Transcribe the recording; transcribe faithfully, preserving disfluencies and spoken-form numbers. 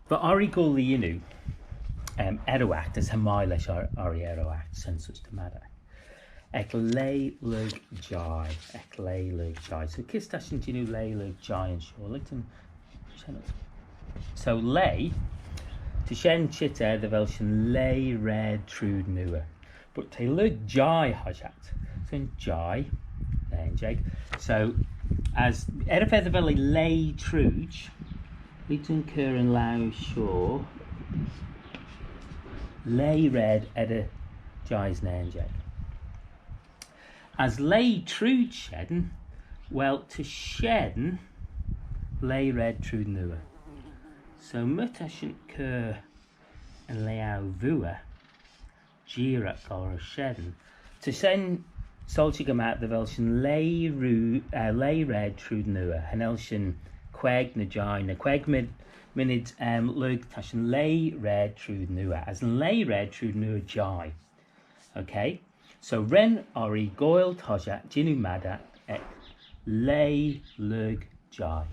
Va Orry goaill dy yannoo, um, er y wact, as cha mie lesh Or-, Orry er y wact, shen seose dy maddey. Ec lieh lurg jeih, ec lieh lurg jeih. So kys ta shin jannoo lieh lurg jeih ayns shoh? Like, shen, so lieh, ta shen çheet er dy vel shin lieh raad trooid yn oor. But t'eh lurg jeih hoshiaght. So yn jeih, nane jeig. So, as, er y fa dy vel eh lieh trooid, lhig dooin cur yn laue shoh, lieh raad eddyr jeih as nane jeig. As lieh trooid shen, well, ta shen lieh raad trooid yn oor. So, my ta shin cur yn liauyr vooar, jeeragh goll rish shen. Ta shen soilshey dy maddey dy vel shin lieh roo-, eh, lieh raad trooid yn oor. Cha nel shin queig ny jeih, ny queig min-, munnid, um, lurg, ta shin lieh raad trooid yn oor. As yn lieh raad trooid yn oor jeih. Okay? So ren Orry goaill toshiaght jannoo maddey ec lieh lurg jeih.